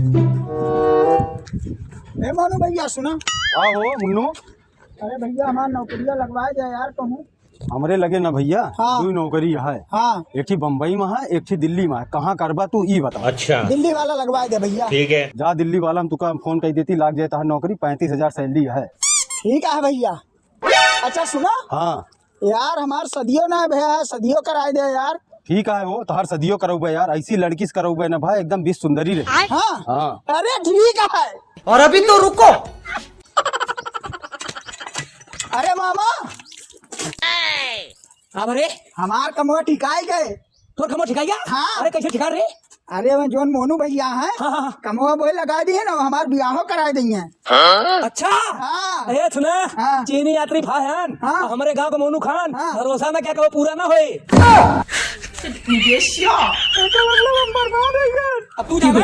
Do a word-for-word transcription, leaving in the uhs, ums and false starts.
ए मोनू भैया, सुना। हाँ हो मुन्नू। अरे भैया, हमार नौकरिया लगवाए दे यार कहूँ। हमरे लगे ना भैया, हाँ। दुई नौकरी है। हाँ। एक ठी बम्बई में है, एक ठी दिल्ली में है। कहाँ करबा तू, ई बता। अच्छा। दिल्ली वाला लगवाए दे भैया। ठीक है। जा दिल्ली वाला में तुका फोन कइ देती, लाग जाए तहार नौकरी, पैंतीस हजार सैलरी है। ठीक है भैया। अच्छा सुना। हाँ। यार, हमार सदियो ना भैया, सदियो कराए दे यार। ठीक है हो, तहार सदियो करउबे यार, ऐसी लड़की से करउबे ना भाई, एकदम बीस सुंदरी रहे। हाँ। हाँ। अरे ठीक है। और अभी तो रुको। अरे मामा। अब रे, हमार कमवा ठिकाई गए। तोर कमवा ठिकाई गया? हाँ। अरे कैसे ठिका रे? अरे वो जोन मोनू भैया हैं, हाँ, हाँ, हाँ। कमवा बोए लगा दिए ना, हमार बियाहो कराए दिए हैं। अच्छा। हाँ। ए सुना, हाँ। चीनी यात्री भाई हैं, हाँ। हमरे गांव का मोनू खान, हाँ। भरोसा ना क्या कहो पूरा ना होए। अब तू जाबे?